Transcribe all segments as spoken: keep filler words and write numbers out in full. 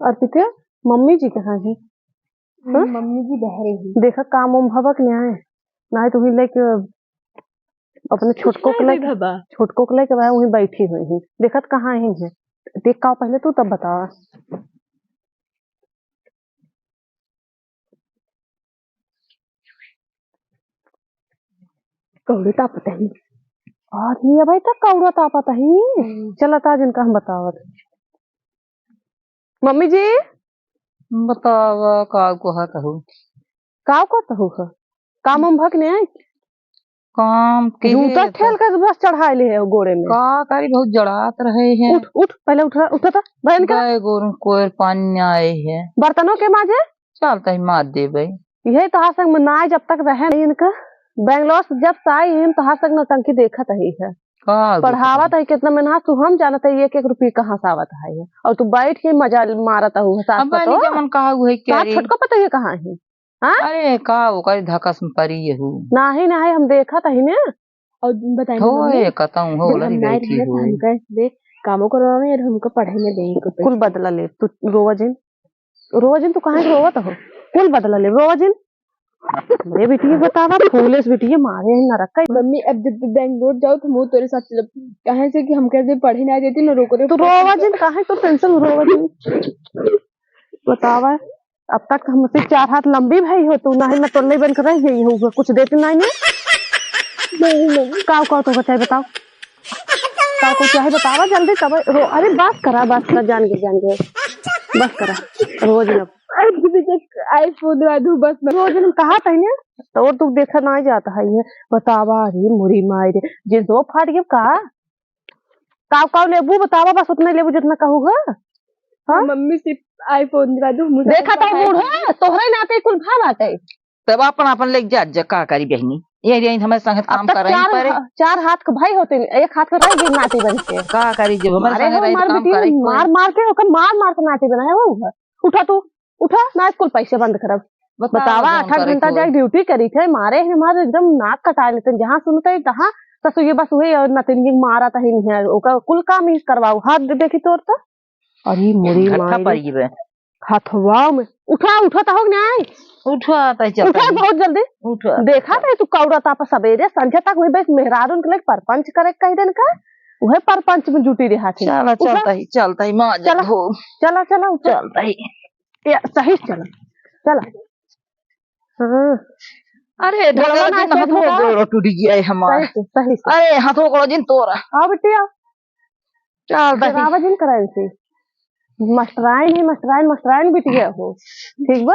अर्पिता, मम्मी जी कहाँ हैं? हाँ? मम्मी जी बहरे हैं। देखा, काम उम भवा के नाहीं, नाहीं तो ही लेके अपने छोटको के लेके, छोटको के लेके वहीं बैठी हुई हैं। देखत कहाँ ही हैं? देख का पहले तू, तब बता। कौड़ी तापत ही। अरे भाई, त कौड़ा तापत ही। हम्म। चला ता जिनका हम बतावत। मम्मी जी। बतावा, का कहत हो? का कहत हो ह? काम हम भक ने आई? काम के जूता है ठेल के बस चढ़ाए ले है गोड़े में। का करी, बहुत जड़ात रहे हैं। उठ, उठ, पहले उठ, उठा था, बहन का। गए गोरू कोयर पानी आए है। बर्तनों के माजे? चलता ही मार देबे। यही तो हाथ संग में ना आए, जब तक रहे नहीं इनका। बेंगलोर से जब से आई हम तो हाथ संग नौटंकी देखत ही है। का पढ़ावत है, कितना मेहनत से हम जानत है, एक एक रुपये कहाँ से आवत है। और तू बैठ के मजा मारत हो, सास अब बहनी पतोह। जमन कहा हुए क्या सास रे? छोटका पतोह ये कहाँ है? हाँ? अरे का ओकर धकस में परी यहू। नाही, नाही, हम देखत ही ने। और बताई ना होए, मम्मी, कतहूँ हो जब हम लड़ी ना बैठी रहे, तो हो। हमका दे, कामो करवावे और हमका पढ़े में दे कुछ पैसा। कुल बदला ले, तू रोवा जिन। रोवा जिन, तू काहे रोवत हो? कुल बदला ले, रोवा जिन। अरे बिटिया, बतावा, फूलेस बिटिया, मारे हैं नरक का। मम्मी, अब जब तू बेंगलोर जाओ, तो हम तोरे साथ चलब। काहे से कि हम कैसे पढ़े ना देती, ना रोको रे। तू रोवा जिन, काहे तू tension, रोवा जिन। बतावा, अब तक हमसे चार हाथ लंबी भई हो तू, नाही ना टोल्ले बन के रह गई हो, कुछ देती नाही ने। नहीं, नहीं। काव, काव तो बचाई बताओ। काव को चाहे बतावा जल्दी तब रो, अरे बस करा, बस करा, जान गए, जान गए। बस करा, रोज ना। अरे दीदी, एक iPhone दिला दू बस में। रोज हम कहा था ने, तो और तू देखा ना जाता है ये। बतावा, अरे मुरी माई रे, जींसवा फाट गया का? काव काव लेबू बतावा, बस उतना लेबू जितना कहू है। हाँ? मम्मी से iPhone दिला दू, मुझे देखा तो iPhone। मूड है, तोहरे नाते कुल भा बाटे। तब अपन अपन लेके जा, जा, का करी बहनी, ये, ये हमारे संग अब काम तक करे चार परे। हा-, चार हाथ के भाई होते, एक हाथ के रह गई नाती बन के। का करी जब हमारे अरे संग हो, रही तो मार काम बेटी, करे परे। मार मार के ओकर मार मार के नाती बनाया वो है। उठा तू, उठा, ना स्कूल पैसे बंद करब। बताओ बतावा, जौन आठ आठ करे घंटा कोई। जाए ड्यूटी करी थे, मारे हैं, मारे एकदम नाक कटा लेते हैं, जहाँ सुनते हैं तहाँ ससुर ये बस वही और नतिनिया मारा तही नहीं है, ओका कुल काम ही करवाओ, हाथ दे देखी तोर तो। अरे मोरी घट्ठा माई रे। पड़ी बे। हथवा में। उठा, उठा तो हो नहीं। उठा तो चल उठा पड़ी। बहुत जल्दी। उठा। देखा तो तू कौड़ा तापा सबेरे संझा तक वही बस मेहरारून के लिए परपंच करे कह देन का, वह परपंच में जुटी रहा थी। चला, उठा। चलता ही, चलता ही, माँ चला। हो। चला, चला, उठा। चलता ही। या, सही से चला। चला। हाँ। अरे, गोड़वा ढगला ना दिन ऐसे हाथों धोआ। गोड़ टूट गया है हमारा। सही से, सही से। अरे, हाथों गोड़ दिन तोरा। आओ बिटिया। चल, दही। डरावा जिन करा इनसे। मास्टराइन है, मास्टराइन, मास्टराइन बिटिया हो। ठीक बा?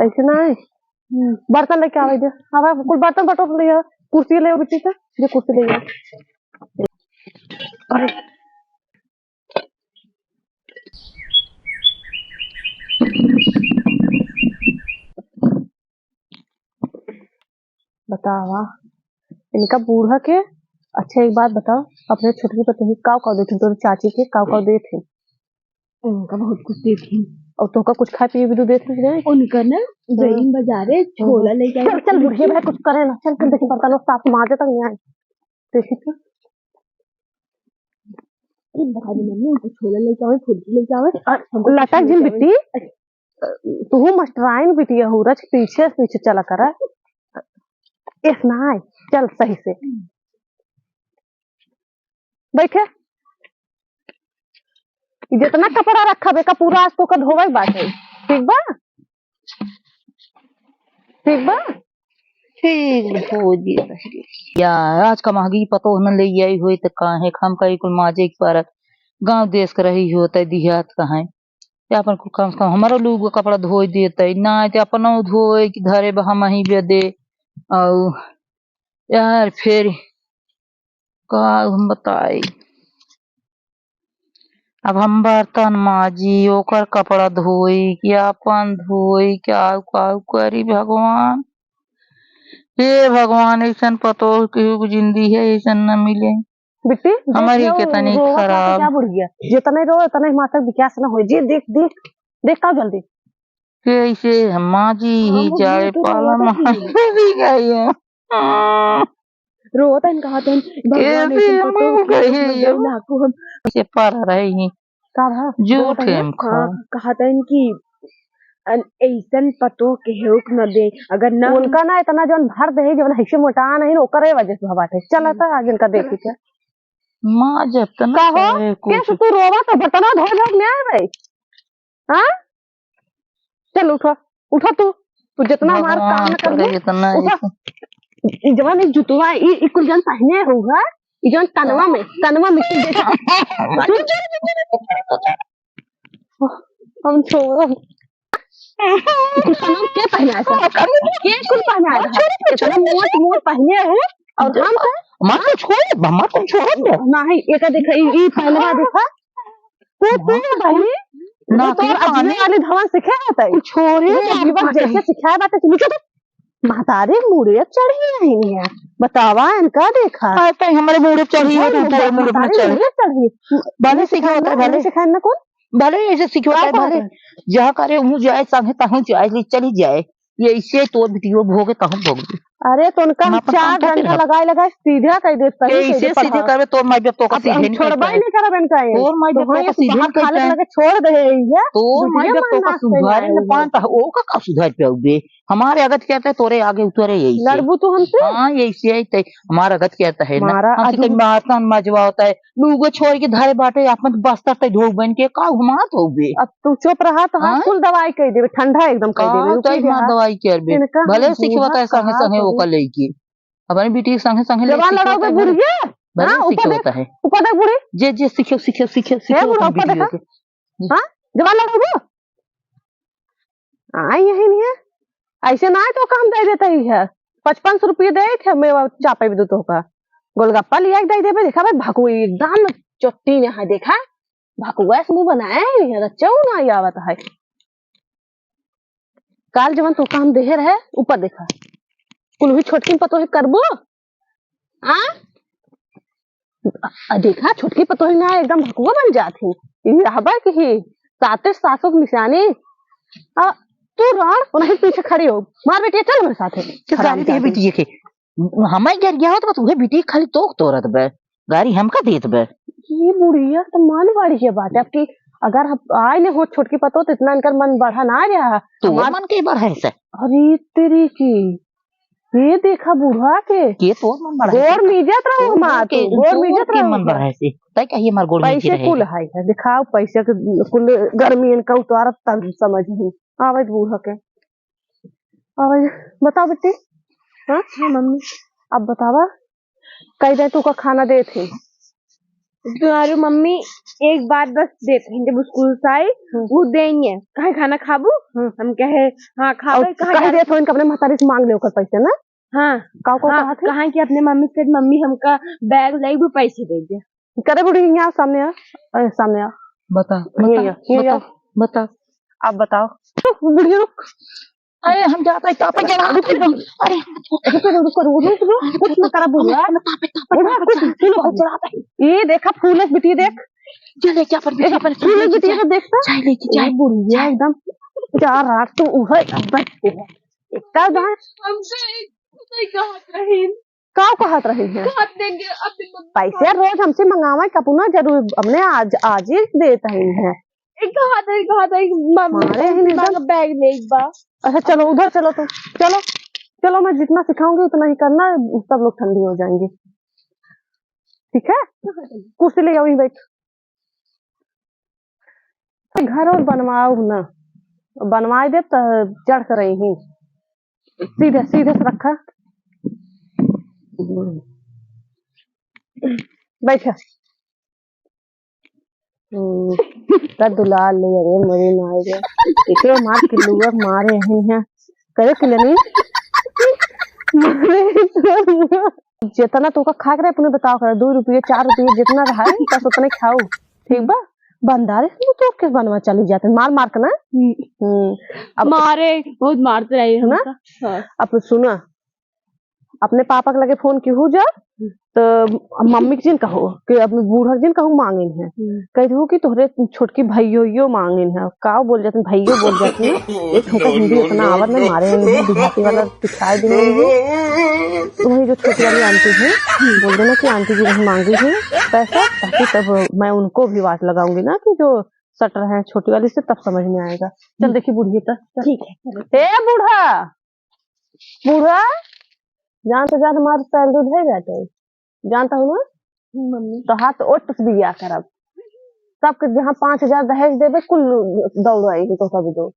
ऐसे ना है। हम्म, बर्तन लेके आवे दे। आवा, कुल बर्तन बटोर लिया। कुर्सी ले आओ बिटिया, ये कुर्सी ले आओ। अरे। बतावा, इनका बूढ़ा के। अच्छा, एक बात बताओ, अपने छोटकी पतोही काव काव देथिन, तोर चाची के काव काव देथिन? उनका बहुत कुछ देथिन। और तोहका कुछ खाए पिए भी तो देथिन कि नहीं? उनका ना, हाँ। गईन बाजारे, छोला लेके आई। चल, चल, बुढ़िया भाई, कुछ करे ना, चल, चल, देखी, पता लो, सास माजे तक नहीं आए। देखी तो। बता दे मम्मी, उनको छोला लेके आवे, फुल्की लेके आवे, और हमको लटक कुछ जिन लेके आवे। बिट्टी, तू मास्टराइन बिटिया हो, रच पीछे से पीछे चला करा। एस ना आए, चल सही से। बैठे। जितना कपड़ा रखा बे का पूरा आज तो का धोवे बाटे। ठीक बा? ठीक बा? ठीक हो जी। या, आज का महंगी पतोह न ले आई होई त काहे हम कई कुल माजे के परत गाँव देश के रही हो त दिहात कहाँ। या अपन कुल कम से कम हमारो लोग कपड़ा धोए देते, ना ते अपनो धोए कि धरे बा हम ही बेदे। औ यार फिर का हम बताई, अब हम बर्तन माजी, ओकर कपड़ा धोई, कि आपन धोई, कि आउ, काउ करी भगवान। हे भगवान, ऐसन पतोह केहू के जिंदगी है, ऐसन न मिले। बिट्टी, देख हमारी लो, कितनी रोवत खराब। बाटे क्या बुढ़िया? जितने रो, उतने ही माता विकास न होए। जी, देख, देख, देख का जल्दी। कैसे हम माजी ही हम जाए लोग तो पाला रोवत माई ही। भी गई है। हाँ। रोवत हन, कहत हन, "भगवान, कैसे ऐसन हम पतोह के कहे मत ये? दे, नाकू हम।" कैसे पा रही हैं? का भा? जो बोलत है ना? ठेम खा। हाँ, कहत हन कि अन-, ऐसन पतो केहू के न दे, अगर न उनका ना इतना जौन भर दे, जौन हिस्से मोटा नहीं, ओकरे वजह से बाटे। चला था आज इनका देखी के। माँ जब तना का हो? कहे कुछ। कैसे तू रोवा तो बर्तनवा धोए धोए ले आए भाई? हाँ? चल उठो, उठो तू, तू जितना हमार काम भगवान न कर करे ले, इतना उठो। इतना। ई जवान ई जुतवा, ई, ई कुल जन पहने होगा, ई जन कनवा में, कनवा में की देखा। हम छोड़ो। ई कुल कनवा के पहनाए था? के कुल पहनाए था? इतना मोट मोट पहने हो और हम तो हमार तो छोड़, हमार तो छोड़ दे। नहीं, एका देखा, ई, ई पहनवा देखा। तू, तू बहनी, ना, तू तो तू अजमेर पानी वाली धवन सीखे है तई। छोड़े ये ना, अजमेर जैसे सिखाए बाटे, तू तो महतारी मुड़े चढ़ी नहीं है। बतावा, इनका देखा। हाँ, तो हमारे मुड़े चढ़ी है, इधर हमारे मुड़े महतारी चढ़ी। मुड़े चढ़ी। भले सिखाए सिखाए होता है, ना, भले। सिखाए ना कौन? भले ऐसे सीखे होता है, का भले बात है? जहाँ करे, हूँ जाए, संगे तहूँ जाए, ले चली जाए। ये इसे तोर बिटियो भोगे, तहूँ भोग दे। अरे, तो उनका हम हम अपन चार काम करते डंडा रहब। लगाए, लगाए सीधा कर देत, सही कैसे कर देत सीधे पढ़ा। करबे? तोर माई बाप तो का अब सीधे हम नहीं छोड़बा ही करते। नहीं करब इनका ये। तोर माई तो बाप तो वहीं का से सीधे बाहर नहीं खा करते। लगा छोड़ दे है ये। तोर तो माई भैया बाप तो का मानना सुधारे चाहिए न हुआ। पान, तो ओ का, का सुधार पे उबे? हमारे अगत कहता है, तोरे आगे उतरे यही से। लड़बू तू हमसे? हाँ, यही से आई ते। हमारा अगत कहता है ना, मारा हमसे आजू कहीं मारता मजवा होता है। दूगो छोड़ के धरे बाटे, आपन बस्तर तै ढोक बन के का घुमात होबे? अब तू चुप रहा, तो हाँ? कुल दवाई कर देबे, ठंडा एकदम कर का देबे, रुक तो जा। इतना दवाई करबे? इनका भले हम सीखे बूढ़ा बताए संगे कहा संगे तो ओकर लइकी। अपनी बेटी के संगे संगे ले जवान सीखे लड़ाओगे होता है। बुढ़िया? भले हाँ, सीखे ऊपर देख, होता है। ऊपर देख बूढ़ी। जे, जे सीखे, सीखे, सीखे, हे सीखे बूढ़ा, अपन ऊपर बेटियों देखा। के। हाँ? जवान लड़ाओगे? आई यही नहीं है, ऐसे ना है तो काम दे देता ही है। पचपन सौ रुपये दे थे, मैं वो चापे भी दो तो का गोलगप्पा लिया के दे देबे। देखा भाई, भकुआ एकदम चोटी ने है, देखा भकुआ से मुंह बनाए नहीं है, तो चौ ना आवत है। काल जवन तो काम देहे रहे, ऊपर देखा, कुल हुई छोटकिन पतोही करबो। हाँ? आ, देखा, छोटकी पतोही ना एकदम भकुआ बन जात ही। ई रहबा की ही, साते सासुक निशानी। आ, तू राड़, उन्हें पीछे खड़ी हो। मार बेटी, चल मेरे साथे। के गारी दे हरामजादी। बेटी के। हमें घर गया हो तो बस उहे बेटी खाली तोक तोरत बे। गारी हमका देत बे। ये बुढ़िया तो मालवाड़ी के बाटे। अब की अगर हम आए ने हो छोटकी पतो तो इतना इनकर मन बढ़ा ना रहा। तो हमार मन के बढ़ा है से। अरे तेरी की। ये देखा बुढ़वा के। के तोर मन बढ़ा गोर है? मीजत रहो तोर हमार के, तू, गोर तोर मीजत के रहो मन हमार। बढ़ा है से। तै कहिए हमार गोर मीजत पैसे रहे। कुल है, है, दिखाओ पैसे के कुल गर्मी इनका उतारत तब समझ ही। आवे बूढ़ा के। आवे, बताओ बेटी। हाँ? हाँ, मम्मी। अब बतावा, कई दे तू का खाना देत है? तुम्हारी मम्मी एक बात बस देत है, जब स्कूल से आई, हम्म। वो देंगे। कहे, "खाना खाबू?" हम्म। हम कहे, "हाँ, खाबे।" और कहाँ कह जा- देत हो इनका अपने महतारी से मांग ले ओकर पैसे ना? हाँ। का, का हाँ, कहा थे? कहा कि अपने मम्मी से, "मम्मी, हमका बैग लाई, वो पैसे दे दे।" करे बुढ़ी, यहाँ सामने आ, अरे सामने आ। बता, ये बता, आ, ये बता, आ। बता। आप बताओ। बुढ़िया रुक। अरे हम जाता है, तापे जरा रुक, रुक। अरे रुको, रुको, रुको, रुको, रुको, कुछ मत करा बुढ़िया। तापे, तापे, बुढ़िया, तापे, कुछ तापे, सुनो, बहुत कुछ। जरा तापे। ये देखा फूल है बिटिया, देख। चले क्या पर बिटिया, पर फूल है बिटिया, देख तो। चाय लेके, चाय। ये बुढ़िया एकदम चार रात तो उहे बैठ के है। इतना दान। हमसे एक, एक कहा कहीं। का कहत रही है? कहत देंगे, अब दिन में पैसे रोज हमसे मंगावे, कपुना जरूर, हमने आज, आज ही देत रही है। एक कहत है, कहत है, मम्मी, मारे ही नहीं मम्मी तो। मांगा बैग ले एक बार। अच्छा, चलो, उधर चलो तुम। चलो, चलो, मैं जितना सिखाऊंगी उतना ही करना, सब लोग ठंडी हो जाएंगे। ठीक है? कुर्सी ले आओ, यहीं बैठ। घर और बनवाओ ना, बनवाए दे तो चढ़ कर रही ही। सीधे, सीधे से रखा। बैठा। हम्म, का दुलार ले, अरे मरे ना आए रे। एकरो मार के लुआ मारे ही हैं। करे के लेनी? मारे तो। जितना तोका खाए के रहे, अपने बताओ करे, दो रुपये, चार रुपये, जितना रहा है, बस उतने खाओ। ठीक बा? बंदारे से तो के बनवा चली जाते, मार मार के ना। हम्म। हम्म। अब मारे, बहुत मारते रहे ना? हमका। हाँ। अब सुना, अपने पापा के लगे फोन किहू जा, हम्म। तो मम्मी के जिन कहो कि अपने बूढ़ा के जिन कहू मांगिन है। हम्म। कह दू कि तोहरे छोटकी भैयो यो मांगिन है। का बोल जाते, भैयो बोल जाते हैं। ये छोटा हिंदी इतना आवत नहीं, मारे नहीं है, देहाती वाला सिखाए देने हैं। वही जो छोटी वाली आंटी है, बोल देना कि आंटी जी वही मांगी है पैसा, ताकि तब मैं उनको भी वाट लगाऊंगी ना कि जो सट रहे हैं छोटी वाली से, तब समझ में आएगा। चल हम्म। देखी बूढ़ी तक, चल। ठीक है, चलो। ए बूढ़ा, बूढ़ा, जान तो जान हमार सैलरी भे जाते, जानता हूँ ना? मम्मी। तो हाथ ओट से बिया करब। सबके जहाँ पाँच हजार दहेज देबे, कुल दौड़ आई तो सब दो।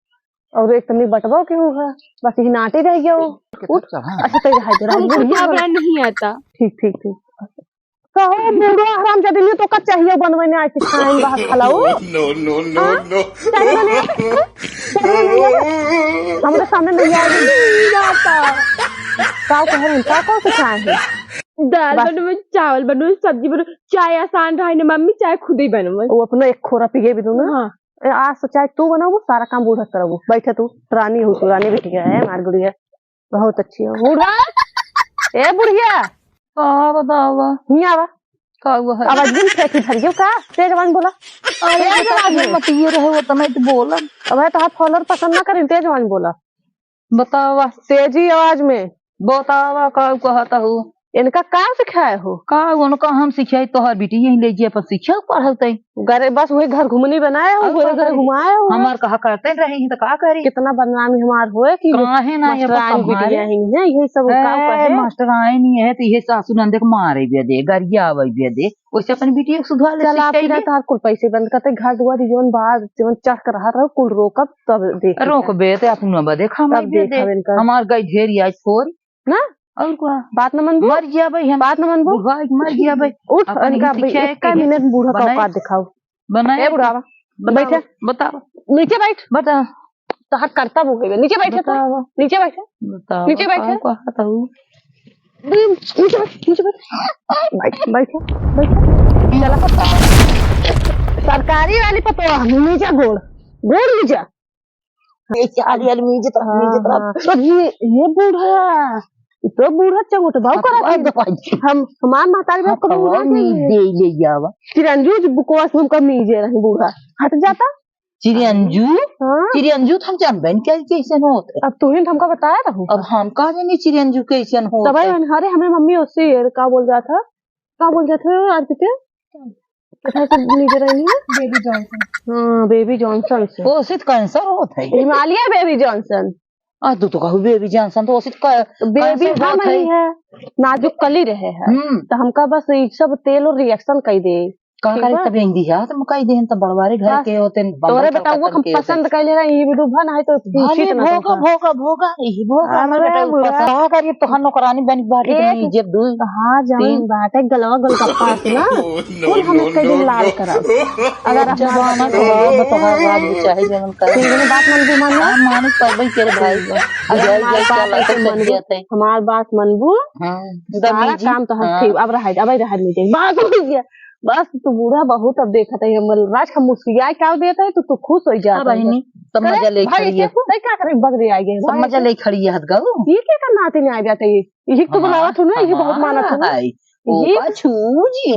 और एक तनी बटवा के हुआ, बस यही नाटे रह गया वो। उठ। अच्छा, तेरे हाथ रह गया। बुढ़िया वाला नहीं आता। ठीक, ठीक, ठीक। कहो बूढ़ा हराम जदी नहीं तो का चाहिए बनवे ने आके खाएं बाहर खलाऊ। No, no, no, हाँ? No। चाहिए बने? चाहिए बने? हमरे सामने नहीं आए। नहीं आता। का कहे, का कौन से खाए हैं? दाल बस। बनवे, चावल बनवे, सब्जी बनवे, चाय आसान रहे ना मम्मी, चाय खुद ही बनवे। वो अपना एक खोरा पिए भी दो ना। हाँ। ए, आज तो चाय तू बनाबू, सारा काम बूढ़ा करबू। बैठे तू, रानी हो तू, रानी बिटिया है हमार गुड़िया, बहुत अच्छी हो। बूढ़ा, ए बुढ़िया, का बतावा? हियाँ आवा। का हुआ है? अब अजीब फेंकी धर गयो का? तेज आवाज बोला। अरे तेज आवाज में। मत ये रहे, वो तो नहीं तो बोला। अब है तो हाथ फॉलोअर पसंद ना करें, तेज आवाज बोला। बतावा। तेजी आवाज में। बतावा, का कहत हो? इनका का सिखाए हो? का उनका हम सिखाई, तोहर बेटी यहीं ले जे अपन सिखाओ, पढ़ाओ तई। घरे बस वही घर घुमनी बनाए हो, और घरे का घरे करे? घुमाए हो। हमार कहा करते रही तो का करी? कितना बदनामी हमार होए कि काहे ना ये मास्टराइन संभारे? बिटिया ही है, यही सब का ए, कहे? मास्टराइन ही है तो ये सासू नंदे के मारे भी दे, गरिया आवे भी दे, वैसे अपन बिटिया के सुधार ले, चला, सिखाई फिर ले। तार कुल पैसे बंद करते, घर दुआर जौन बात, जौन चढ़ कर रहा रहो, कुल रोकब, तब देख। रोकबे ते अपन बदे खामे तब भी दे। देखब इनका। हमार गई ढेर आज फोर। ना? और का? बात न मनबू? मर जाबे हम। बात न मनबू? बुढ़वा के मर जाबे। उठ, अपन इनका इनके बे-, क्या एक कहे मिनट बूढ़ा का बनाए? औकात दिखाओ। बनाए? ए बुढ़ावा, बताओ, बैठे। बताओ। नीचे बैठ। बता। तोहार करता वो है, नीचे बैठे तो। बताओ। नीचे बैठे। बताओ, नीचे बैठे। बताओ, कहत हूँ। नीचे बैठ, नीचे बैठ। बैठ, बैठ, बैठ। चला, सरकारी वाली पतोह, नीचे गोड़, गोड़ नीचे। ये चार यार मीजे तो, हाँ, मीजे तो। हाँ। तो ये, ये बूढ़ा, ये तो बूढ़ा चंगुट बाबू हाँ, करा तो था। हम, हमार महतारी बाप कभी हाँ, बूढ़ा मीजे नहीं है। ले जावा। चिरंजू जी बुकवा से हमका मीजे रही बूढ़ा। हट जाता। चिरंजू? हाँ। चिरंजू तो हम जानबे नहीं क्या कैसन होत है। अब तू ही तो हमका बताया रहू। अब हम का जानी चिरंजू कैसन होत तब है। अरे हमरे मम्मी उससे ये का बोल जात है? का बोल जात है आरती के? कितना से मीजे रही है? बेबी जॉनसन। हाँ, बेबी जॉनसन से। ओसे तो कैंसर होत है। हिमालय बेबी जॉनसन। आ, तू तो कहू बेबी जॉनसन, तो ओसे तो कै-, तो बेबी कैंसर हम होत है। ही है, नाजुक कली रहे है। हम्म। तो हमका बस ई सब तेल और रिएक्शन कई दे। का ठीक करे बा? तब यही दिया, तो हम कई देहन तो बड़वारे घर बस। के होते हैं, बम्बई तोरे बेटा वो कलकत्ता हम के होते हैं। पसंद कैले रहे, ई वीडियो बन है तो भले सीट ना भोगा, तुमका। भोगा, भोगा, ई भोगा, हमरे अरे बेटा बुरा। पसंद। का करिए, तोहार नौकरानी बन बाटी एक बनी, जब दू, तोहार जवन तीन। बाटे गलवा गोलगप्पा से ना, No, कुल हम no, इसके दिन no, लाल no। करब। अगर जब हमार जमाना तो है, बतौर राज भी चाहे जवन करे। ठीक है, बात मन भी मानो। हाँ, मानिक पर भाई तेरे भाई। अगर बुझाई हमार जाए बात क्या ऐसे लगता मन है, भी, हमार बात मनबू, हाँ, सारा दमी जी। काम तो हम हाँ। ठीक, अब रहा, अब रहा नहीं जाए। बात हो गया। बस तू बूढ़ा बहुत अब देखत है, हम राज का मुस्किया क्या देता है, तू, तू खुश हो जाता है। बहिनी, तब करे, मजा ले भाई, खड़ी है। देखो, तै क्या करे, बगरे आ गए, सब भाई, मजा ले खड़ी है, हद गऊ। ये क्या करना आते नहीं आ जाते ये? यही तो बुलावा तू ना, ये बहुत माना तू ना। हाय, ओ ये का छू जी।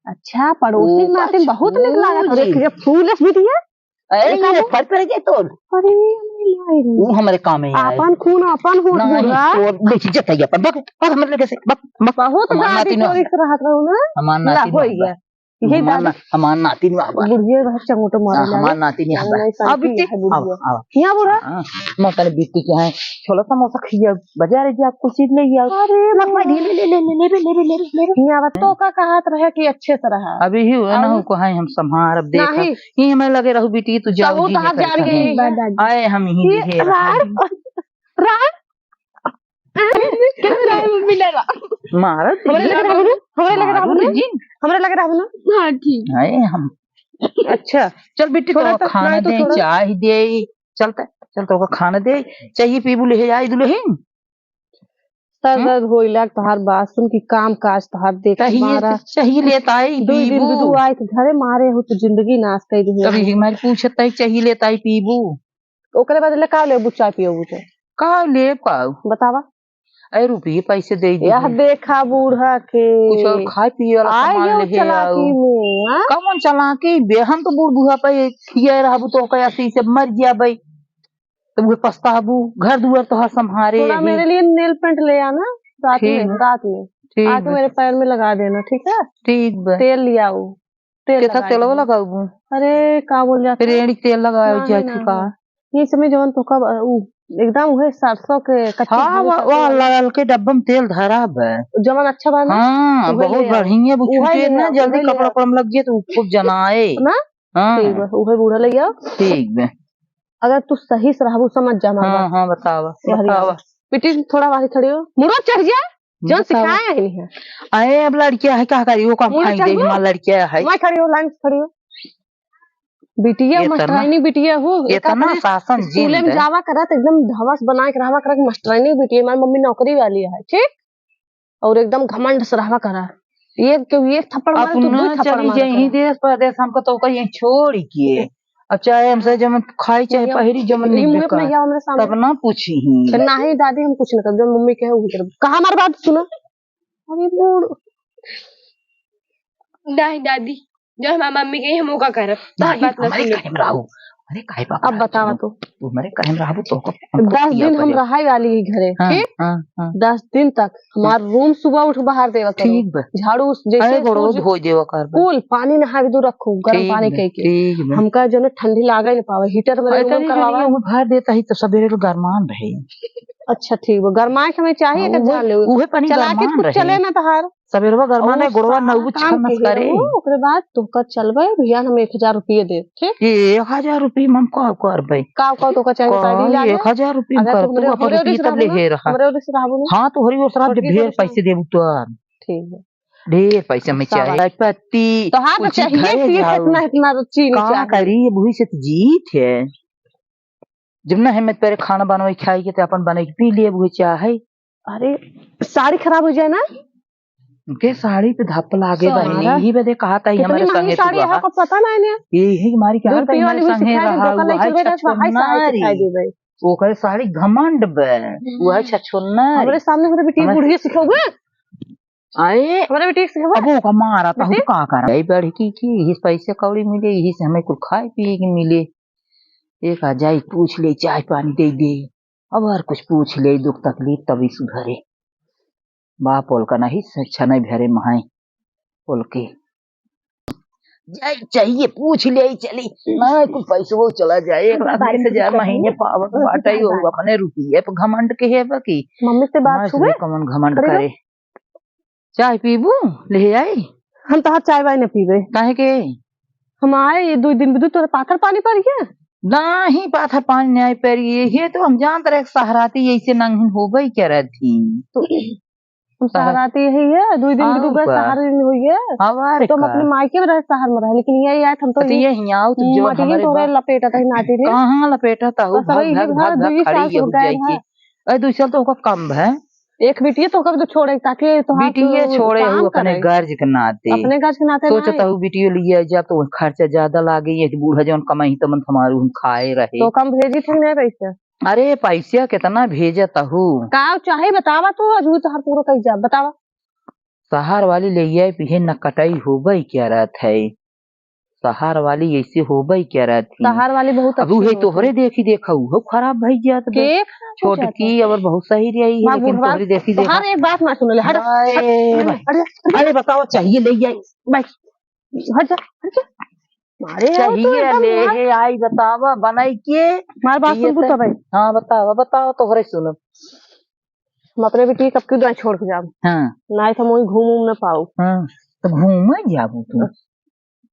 अच्छा, पड़ोसी ओ नाते का बहुत निक लागत है। छू जी। देख, ये फूल इस बिटिया। अरे, ये ये बाबू। फल पड़ गए तोर। अरे, अरे, अरे। वो हमारे काम में आए। आपन खून, आपन होत नहीं, बुढ़ा। तोर बेटी जत है अपन। बक, बक, हमारे लगे से, बक, बक। बहुत हमार गाली नातिन तोर इस रहत रहू ना। हमार ला, नातिन होई बा। गया। यही हमार दादी। ना-, हमार नातिन बा। बुढ़िया रह चंगोटो मारे हाँ, लागे। हमार नातिन यहाँ नहीं, बा। नहीं, अब शांति बेटी, है बुढ़िया। आवा, आवा। यहाँ बुढ़ा। हाँ, मैं कहने बेटी के यहाँ छोला समोसा खिया, बाजार जा, कुछ चीज ले आओ। अरे, मत, मत, ले, ले, ले। यहाँ बस तो का कहत रहे कि अच्छे से रहा। अभी ही हुआ ना, अभी को है हम संभार, अब देखा। नहीं। ये हमें लगे रहू बेटी, तू जाओ तो जी, तहार जान के। आए हम ही ये दिहे राड़, रहा। राड़। राड़, मम्मी डरा। मारत हमरे लगे रहू ना, हमरे लगे रहू ना, जी। हमरे लगे रहू ना। हाँ, ठीक। आए हम। अच्छा। चल बेटी, थोड़ा तो सा, खाना नहीं तो दे, थोड़ा। चाय दे। चलता, चल तो खाना दे। चाहिए पीबू ले आई दुल्हन। सर हम्म? दर्द होई लाग तोहार बात सुन की काम काज तोहार देख चाहिए, मारा। चाहिए लेत आई, दुई दिन पीबू। दुदू आए के घरे मारे हो तो जिंदगी नाश कर दी। तभी हमारी पूछत है, चाहिए लेत आई, पीबू। ओकरे बदले का लेबू, चाय पियोबू तो? का लेब का? बतावा। अरे रुपये पैसे दे दी। यह देखा बूढ़ा के। कुछ और खाए पिए वाला सामान ले आओ। चालाकी में, हाँ? कौन चालाकी बे? हम तो बूढ़ बूढ़ा पे खिए रहबू तो ओकर ऐसे ही से मर जाबे। तो वो पछताबू, घर दुआर तो हर संभारे थोड़ा यही। मेरे लिए नेल पेंट ले आना रात में, ठीक। रात में। ठीक आके बे। मेरे पैर में लगा देना, ठीक है? ठीक बे। तेल ले आओ। तेल केथा लगा तेलवा देना। लगाबू? अरे, का बोल जाता है? रेड़ी तेल लगाओ नहीं, जाए नहीं। का? ये समय जवन तो का, उ, एकदम उहे सरसों के कच्ची हाँ, घानी वा-, का वा तेल। लाल के डब्बा में तेल धरा बे। जवन अच्छा बा ना, हाँ, उहे बहुत ले आओ। बढ़िया, वो उहे छूटे ले ना, आओ, जल्दी उहे ले कपड़ा आओ। उपड़ा में लग जाए तो खूब जनाए। ना? हाँ। ठीक बा, उहे बूढ़ा ले आओ। ठीक बा। अगर तू सही से रहबू, समझ जा, हमार हाँ, बात। हाँ, बतावा, वही बतावा। बेटी, थोड़ा बाहर खड़ी हो, मुड़ो चढ़ जा। जौन बतावा। सिखाए है नहीं है। अरे, अब लड़किया है, का करी? वो काम मुड़ो खाई दे, चढ़बो। हमार लड़किया है। मैं खड़ी हो, लाइन से खड़ी हो। बिटिया इतना, मास्टरानी बिटिया हो, एका इतना अपने शासन स्कूले जिन में दे। जावा करत, एकदम धवस बनाए के रहवा करत, मास्टरानी बिटिया, हमार मम्मी नौकरी वाली है, ठीक? और एकदम घमंड से रहवा करा। एक के एक थप्पड़ मारे, तू अपना दो थप्पड़ चली मारा जाई करा। देश परदेश, हमको तो कहीं छोड़ के। अब चाहे हमसे जमन खाई, चाहे ये पहिरी, जमन ई नहीं मुँह अपना बेकार। या हमरे सामने। तब ना पूछी ही। तो नाही दादी, हम कुछ न करब, जब मम्मी कहे वही करब। कहा हमार बात सुना? अरे बूढ़। नाही दादी, जब हमार मम्मी कही हम ओका करब। तोहार नाही, बात ना हमरे सुने। कहे में रहू। अरे काहे बाप अब रे, बतावा सुनो। तू। तू हमरे कहे में रहबू तो ओका, हमको दस पिया दिन हम करे। रहाई वाली ही घरे, हाँ, ठीक? हाँ, हाँ। दस दिन तक हमार रूम सुबह उठ बाहर देवा करो। ठीक बा। झाड़ू उस-, जैसे अरे, गोड़ो सूरज धोई देवा कर बा। कुल पानी नहा के दूर रखू, गरम ठीक पानी बा, कई के। ठीक बा। हमका जो ना ठंडी लागे न पावे, हीटर में अरे, रूम तनी करवावा। जनी ओमे भर देता ही तो सबेरे लो गरमान रहे। अच्छा, ठीक बा, गरमाए के हमें चाहिए हाँ, कि उहे, जान ले। उहे पानी चला के गरमान कुछ रहे। चले ना तहार। सबेरवा गरमान और है, गोड़वा सारा नौ काम छमस के करे। रहो, ओकरे बाद तोहका चलबे, भैया हम एक हजार रुपये दे, ठीक? ये एक हजार रुपये में हम का करबे? का, का तोहका चाहिए, का, का भी लागे? एक हजार रुपये में अगर कर, तू तू हमरे, अपन हमरे रुपये ओरी से तब ले रहबू ना, हे रहा। हमरे ओरी से रहबू ना। हाँ, तो हरी ओसरा छोटकी ढेर पैसे देबू तो। ठीक है। ढेर पैसे में शाबाश। चाय पत्ती, तो हाँ, तो कुछ चाहिए घरे चीज जाओ। इतना, इतना तो चीनी का चाहिए। करी, अब वही से तो जीत है। जब ना हिम्मत परे खाना बनवाई खाई के, तो अपन बनाई के पी लिए, वो चाहे। अरे, साड़ी खराब हो जाए ना? उनके साड़ी पे धप्प लागे बा, सारा। यही बदे कहा था, इतनी हमारे महंगी संगे साड़ी तू है, रहा। आपको पता ना है ना? यही मारी के दो हाथ रुपये वाली हमारे हुई संगे सिखाई दे, रहा, दुकान नहीं वही चलबे, रहा, वहाँ छछुन्ना साड़ी री। सिखाई दे भाई। ओकरे साड़ी घमंड बे, हम्म। वह छछुन्ना री। हमारे सामने हमारे बेटी हमारे बुढ़िया सिखाओगे? आए? हमारे बेटी सिखाओगे? अब ओका मारा था, बेटी? तो का करा? यही बढ़ की, की, यही से पैसे कौड़ी मिले, यही से हमें कुछ खाए पिए के मिले। एक आ जाई, पूछ ले, चाय पानी दे दे। अब हर कुछ पूछ ले, दुख तकलीफ तभी सुधरे। बाप ओलका नहीं, अच्छा नहीं भरे महाई ओलके। जाई चाहिए, पूछ ले, चली। ना, कुछ पैसो चला जाए, एक लाख बीस हजार महीने पावत बाटे, वो अपने रुपये पे घमंड के है बाकी। मम्मी से बात हुए? कौन घमंड करे? चाय पीबू? ले आई। हम तहार चाय वाय न पीबे। काहे के? हम आए, ये दो दिन बिदु तोरा पाथर पानी पड़ गया? नाही, पाथर पानी नाही पड़ गया। ये तो हम जानत रहे, सहराती ऐसे नंगहिन होबे करत ही। तो हम सहराती यही है, दो दिन बिदु गए, सहर दिन हुई है। हमारे तो हम अपने मायके में रहे, सहर में रहे, लेकिन ये आए, हम तो ये हियाँ आओ, तो जो मटिए हमारे तोरे लपेटा था नाटी ने। कहाँ लपेटा था? बस भाग, भाग, भाग, भाग, खड़ी ये हो जाए कि। अरे, दो साल तो ओकर कम है। एक बिटिया तो कब तो छोड़े, ताकि तोहार बिटिया तू छोड़े काम हूँ अपने करे। गर्ज के नाते। अपने गर्ज के नाते सोचत नहीं। हूँ बिटिया लिए जा तो खर्चा ज्यादा लागे, ये बूढ़ा जौन कमाई तमन हमारू हम खाए रहे। तो कम भेजी थे नहीं पैसा? अरे पैसा कितना भेजत हूँ? का चाहे बतावा तू, अजू तोहार पूरा कही जा, बतावा। सहर वाली ले आए पिहे न कटाई होबे क्या रहत है। सहर वाली ऐसे होबे क्या रहती? सहर वाली बहुत अब अच्छी उहे होती। तोहरे देखी देखा उहो खराब भई जात बे। के खराब हो जाता छोटकी है? और बहुत सही रही है, माँ लेकिन बुढ़वा तोहरे देखी देखा तोहार एक बात ना सुनले, हट, हाय, हट, भाई। हट, हट, अरे बताओ, चाहिए ले आई, भाई। हट जा, हट जा। मारे आओ तो चाहिए एकदम ले यार। हे आई, बतावा बनाई के। हमार बात ये सुन तो तू भाई। हाँ बतावा, बतावा तोहरे सुनब। हम अपने बेटी कब की दाएं छोड़ के जाब। हाँ। नाहीं तो हम वहीं घूम उम न पाऊ। हाँ। तो घूमे जाबू तू।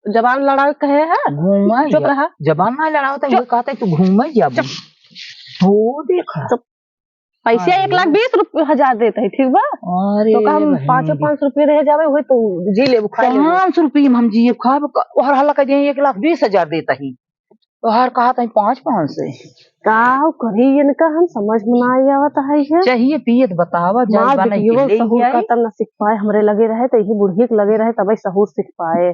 जबान लड़ावे कहे है? घूमे चुप जा। रहा। जबान ना लड़ाओ तो चुप। ये कहते तू घूमे जाबू। चुप। हो देखा। चुप। पैसे हाँ, एक लाख बीस रुपये हजार देता है, ठीक बा? अरे तो का हम बहन पाँचों रे। पाँच सौ रुपये रह जावे, वही तो जी लेबू, खा लेबू। पाँच सौ रुपये में हम जिए खाब, क-, और हल्ला कर दिए एक लाख बीस हजार देता ही। तोहार कहा तहीं पाँच पाँच से। का करी इनका हम समझ में ना आवत है ये। चाहिए पिए तो बतावा, जाए मार बा नहीं बेटियों के ले सहूर जाए। का तब ना सीख पाए, हमरे लगे रहे तो यही बुढ़िए के लगे रहे तब सहूर सीख पाए।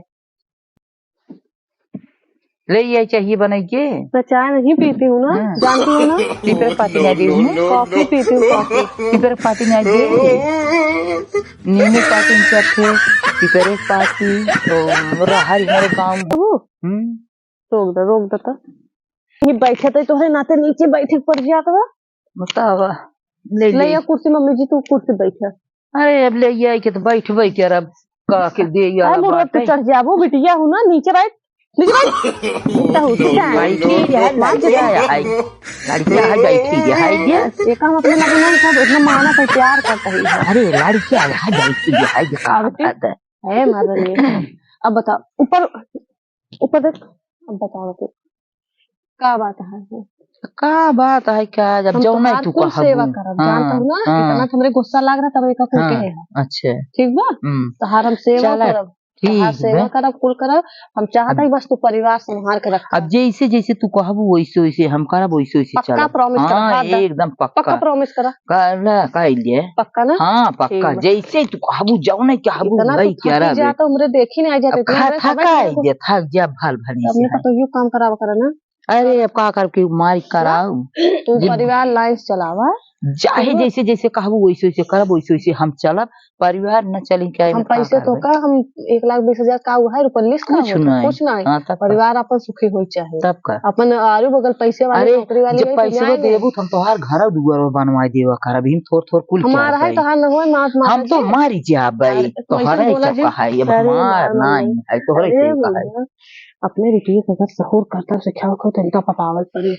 ले ये चाहिए बनाई के? मैं चाय नहीं पीती हूँ ना, हाँ। जानती हो ना? पीपर पाती ना दी हूँ। कॉफी पीती हूँ, कॉफी। पीपर पाती ना दी। नींबू पाती में सब थे, पीपर एक पाती, तो रहा हमारे गाँव में। ओहो। हम्म। रोक दे, रोक दे तो। ये बैठे तो तोहरे नाते नीचे बैठे के पड़ जात बा। बतावा, ले ले ले। या कुर्सी, मम्मी जी, तू कुर्सी बैठा। अरे, अब ले आई के तो बैठबे करब, का के दे यार अरे, मुर्गा पे बाटे। चढ़ जाबो, बिटिया हूँ ना, नीचे बैठ, नीचे बैठ। तो हो, ठीक है। बैठी है, लड़किया है, लड़किया है, बैठी है, ये। ये काम अपने लगे नहीं, सब इतना माना था, प्यार करता है। अरे, लड़किया है, बैठी है, ये काम करता है। ए, मार रही है। अब बताओ, ऊपर, ऊपर देख, अब बताओ तू, का बात है? का बात है, का, जब हम जौन है तोहार तू कुल कहबू। सेवा करब, हाँ, जानत हूँ ना, हाँ। इतना तो हमरे गुस्सा लाग रहा, तब एका कुल हाँ, कहे है। अच्छा। ठीक बा? हम्म। तोहार हम सेवा चला, करब, ठीक तोहार सेवा बा। करब, कुल करब। हम चाहत अब है बस तू परिवार संभाल के रख। अब जैसे जैसे तू कहबू, वैसे वैसे हम करब, वैसे वैसे पक्का चलब। Promise करब, हाँ, हाथ दा। एकदम पक्का। पक्का promise करा। का, ना, का इलिए? पक्का ना? हाँ, पक्का। ठीक बा। जैसे तू कहबू, जौन है कहबू, इतना वही तो थकी करब। जा, तो हमरे देखी नहीं आ जाते, अब इतना खा, हमरे थका समय है, थका दे, थक जा, भल भल तब से ने है। पतोहियो काम करावा करा ना। अरे, अब का करब के मारी कराऊ? तू जिन परिवार line से चलावा। चाहे ठीक बा? जैसे जैसे कहबू, वैसे वैसे करब, वैसे वैसे हम चलब। परिवार न चली क्या, हम एमे का पैसे तो करबे? का, हम एक लाख बीस हजार का हुआ है, रुपया list का कुछ होता, नहीं। कुछ नहीं। हाँ, तब का? परिवार अपन सुखी होई चाहे। तब का? अपन आजू बगल पैसे वाले, अरे, नौकरी वाले जब रही तो पैसे न्याय देबू, नहीं। तो हम तोहार घर दुआर बनवा देवा करब, हम थोर थोर कुल हमारा करबे। है, तोहार न होए, माफ, माफ हम तो जी। मारी जाबे, अरे, तो तोहरे कैसे बोला जी? चौका है, अब अरे, हमार मार नहीं मार। है, तोहरे अरे, चौका है। भैया, अपने बेटियों को अगर सहूर करता से क्या हो, तो इनका पटावल पड़ी।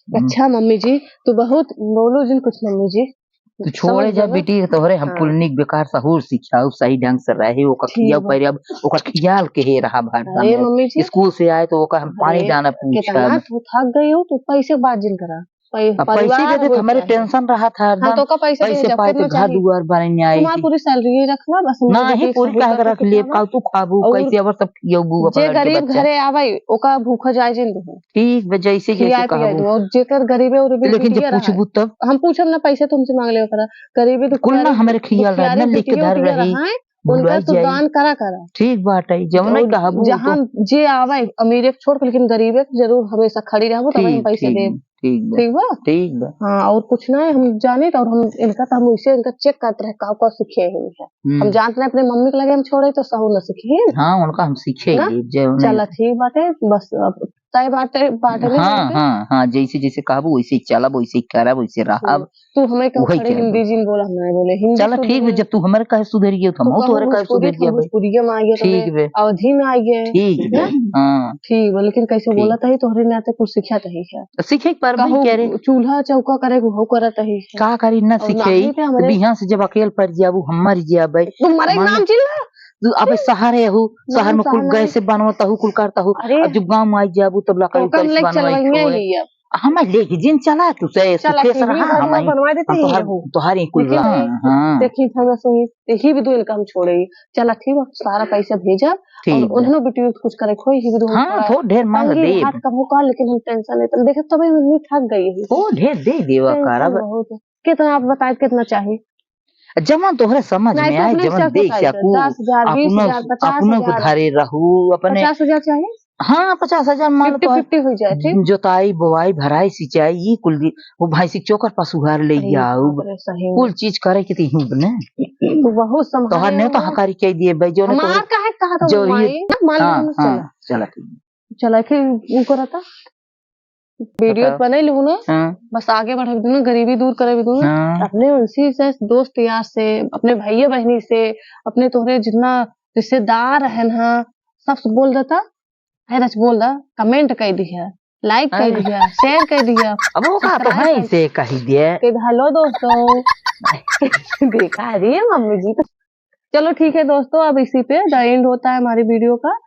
हम्म। अच्छा मम्मी जी, तू बहुत बोलो जिन कुछ मम्मी जी। तू छोड़े समझ जा गए ना? बेटी, तोहरे हम हाँ। कुल नीक बेकार सहूर सिखाऊ, सही ढंग से रहे, ओकर ठीक खियाऊ बा। परे, अब ओकर खियाल के हे रहा हर अरे समय। मम्मी जी। स्कूल से आए तो ओकर हम पानी अरे, दाना पूछब। कितना तू थक गई हो, तू पैसे बात जिन करा। पै-, अब पैसे परिवार दे दे तो होता हमरे है। Tension रहा था हाँ, हरदम। तो का पैसे दे, पैसे जब पाए तो कितना घर चाहिए? दुआर बने आए तुम्हारी कि पूरी salary ही रख ला, बस हम नहीं, बेटी पूरी सहूर काहे करके रख लेब, खियावा। का तू खाबू, और कैसे अब सब खियाबू अपना जे लड़के गरीब बच्चा? घरे आवे, ओका भूखा जाए जिन दो। ठीक बा, जैसे, जैसे खियाए पियाए कहबू। दो, और जेकर गरीबे और लेकिन जब बेटिया रहा पूछबू है। तब? हम पूछब ना, पैसे तुमसे मांग लेवा करा। गरीबे कुल ना दुखियारी, हमरे खियाल रहे, दुखियारी ना लिख के बेटियों धर के रहे, रहा है, उनका भुलाई तू जाए। दान करा करा। ठीक बात है, जब नहीं और कहबू जहाँ तो। जे आवे, अमीर एक छोड़ के, लेकिन गरीब एक जरूर हमेशा खड़ी रहबू, तब हम ठीक, पैसे ठीक, देब। ठीक बा, ठीक बा? ठीक बा। हाँ, और कुछ ना है, हम जाने तो, और हम इनका तो हम वैसे इनका check करते रहे, का का सीखे हैं ये। हम्म। हम जानते रहे अपने मम्मी के लगे हम छोड़े तो सहू न सीखे हैं। हाँ, उनका हम सीखे ना? ये, जे उन्हें चला, ठीक बाटे, बस अब तय बाटे, बाटे नहीं हाँ, बाटे। हाँ, हाँ, जैसे, जैसे कहबू, वैसे ही चलब, वैसे ही करब, वैसे रहब। हम्म। तू हमें कहू वही खड़े करब। हिंदी जिन बोला, हम नहीं बोले, हिंदी चला, शुद्ध ठीक बा, बोले। जब तू हमारे कहे सुधर गए, तो तू हम कहू तोहरे कहे भोजपुरी, सुधर हम गए भाई। भोजपुरिया में आ गए, ठीक तबे बा। अवधी में आ गए। ठीक बा, ना? हाँ। ठीक बा, लेकिन कैसे ठीक। बोलत है, तोहरे नाते कुछ सीखत है क्या? तो सीखे के परबे कहू करे। चूल्हा चौका करे, वो करत है क्या? का करी, ना और सीखे, नानी पे तो हमरे बिहान से जब अकेल पड़ जाबू, हम मर जाबे। तू मरे के मान नाम चिल्ला। तू अबे शहर है हू, शहर में कुल शहर में गैस से बनवत हू, कुल करत हू। अरे। अब जब गाँव में आ जाबू, तब लकड़ी तो कम गैस लेके बनवाई चलवाइए खोए। ही अब। हमें लेके जिन चला, तू से चला, सुखे से ठीक रहा, है, हम आई। बनवा देते हम ही तोहार, रहू। तोहार ही कुल लेकिन रहा, ये हाँ। देखी, थोड़ा सा ये, यही भी दो इनका हम छोड़े। चला, ठीक बा, सारा पैसा भेजा ठीक और बा। उन्होंने बेटी कुछ करे, खोई ही भी दो हाँ, थोड़ा थोड़ ढेर मांग तंगी दे। हाथ कबो का, लेकिन हम tension लेते हैं। देखे, तबे मम्मी थक गई है। थोड़ ढेर दे देवा tension करब। बहुत है। कितना आप बताए, कितना चाहिए? जवन तोहरे समझ नहीं, में तो आए, अपने जवन से दे बताइए, सकू, दस हजार, बीस हजार, अपनो, पचास हजार। अपनो के धरे रहू, अपने पचास हजार चाहिए? हाँ, पचास हजार मान लो फिफ्टी तो फिफ्टी हो जाए, ठीक? जोताई, बोआई, भराई, सिंचाई, ये कुल दी, वो भैंसी चोकर पशुहार ले अरे जाऊ, बाप रे, सही में। कुल चीज करे के ती हूँ ने। तू बहुत संभाले तोहर ने तो हो। हकारी कह दिए भाई, जो ने हमार तोहरे काहे कहा था जरूरी माई? है। मान लो हाँ, हम हाँ, चला। चला ठीक। चला के वो करता। वीडियो बताओ। बनैलू ना, हाँ। बस आगे बढ़े दू ना, गरीबी दूर करे दू ना। हाँ। अपने उनसी से, दोस्त यार से, अपने भैया बहनी से, अपने तोहरे जितना रिश्तेदार है ना, सबसे बोल देता। है रच बोल दा, comment कर दिया, like कर अरे। दिया, share कर दिया, अब वो का तो subscribe है कर से कही दिया। कह दे, "Hello दोस्तों।" देखा रही है मम्मी जी तो। चलो ठीक है दोस्तों, अब इसी पे the end होता है हमारी वीडियो का।